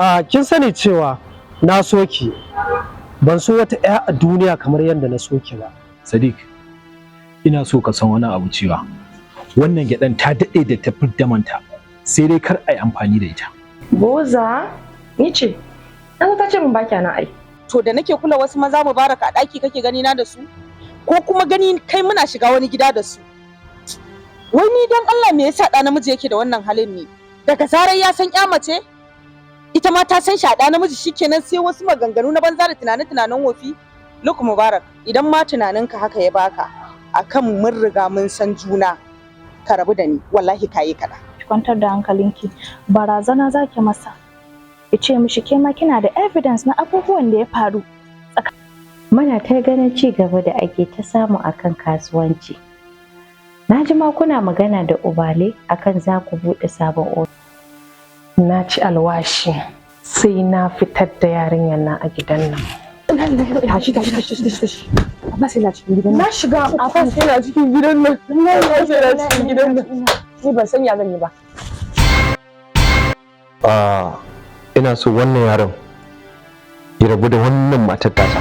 A kin sani cewa na so ki, ban so wata 'ya a duniya kamar yadda na so ki ba. Sadiq, ina so ka san wani abu, cewa wannan gyaɗan ta daɗe da ta fidda manta, sai dai kar a yi amfani da ita. Boza, ni ce. Na ta ce min ba nan ai. To, da nake kula wasu maza, Mubarak, a ɗaki kake gani na da su? Ko kuma gani kai muna shiga wani gida da su? Wai ni dan Allah, me yasa ɗa namiji yake da wannan halin ne? Daga zarar ya san ƴa mace, ita ma ta san shi a ɗa namiji, shikenan sai wasu maganganu na banza da tunane-tunanen wofi. Look, Mubarak, idan ma tunaninka haka ya baka akan mun riga mun san juna, ka rabu da ni, wallahi kayi kaɗa. Ki kwantar da hankalinki, barazana zaki masa. Ki ce mishi ke ma kina da evidence na abubuwan da ya faru. Muna ta ganin ci gaba da ake ta samu akan kasuwanci. Na ji ma kuna magana da Ubale akan za ku buɗe sabon ofis. Na ci alwashi sai na fitar da yarinyar nan a gidan nan. Tashi, tashi, tashi, tashi, tashi. Abbas yana cikin gidan nan. Na shiga. Abbas yana cikin gidan nan. Abbas yana cikin gidan nan. Ni ban san ya zan yi ba. A ina so wannan yaron ya rabu da wannan matar tasa.